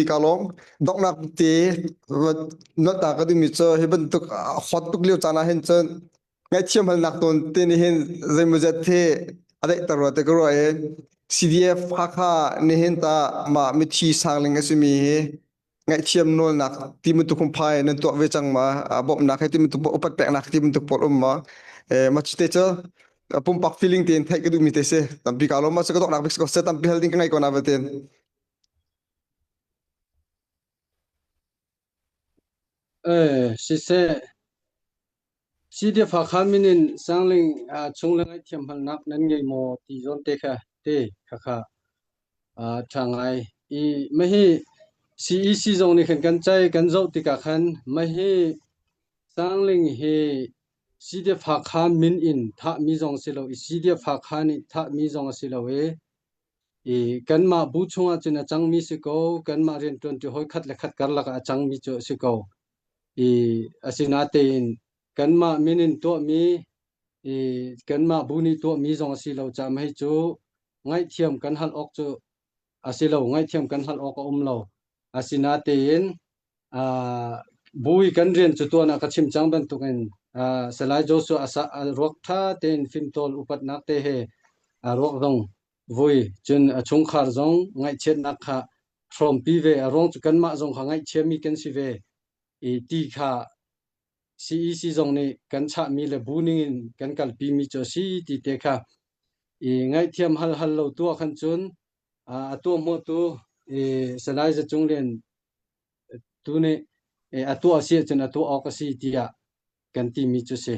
Ka lawm. Donghnak te nolh ka duhmi cu hi bantuk hot tuk lio caan ah hin cun ngaihthiam halnak tawn te nih hin zeimawzet hi a daihter rua te ka ruah i CDF Hakha nihin ta mah mithi sangling a simi hi ngaihthiam nawlnak ti bantuk phungphai nan tuah ve cang ma bawmhnak he ti bantuk upat peknak ti bantuk pawl um ma ma te cu pumpak feeling tein theih ka duhmi te si tampi ka lawm ma cu ka donghnak bik si ko se tampi hal ding ka ngei ko na vetin. Eh, siseh, CDF Hakha min in Sangling chung le ngaihthiam halnak nan ngei maw ti zawn te kha te khakha ṭha ngai. I mahi CEC zong nih khan kan cai kan zoh tikah khan mahi Sangling hi CDF Hakha min in thahmi zong si lo i CDF Hakha nih thahmi zong a si lo i I kanmah bu chungah cun a cangmi si ko, kanmah rianṭuanṭi hawi khat le khat karlak ah a cangmi cu a si ko. I asinatein kanmah min in tuahmi i kanmah bu nih tuahmi zong a si lo caah hei cu ngaihthiam kan hal awk cu a si lo, ngaihthiam kan hal awk a um lo. Asinatein bu i kan rian cu tuan ah ka chim cang bantukin Salai Joshua a ruak ṭha tein fimtawl upatnak te he a ruak zong vui cun a chungkhar zong ngaihchiatnak kha hrawmpi ve a ruang cu kanmah zong kha ngaihchiami kan si ve i ti kha CEC zong nih kan chahmi le bu ningin kan kalpimi cu a si ti te kha i ngaihthiam hal hal lo tu ah khan cun a tuahhmuahtu Salai Za Cung Lian tu nih a tuah a si ahcun a tuah awk a si tiah kan timi cu si.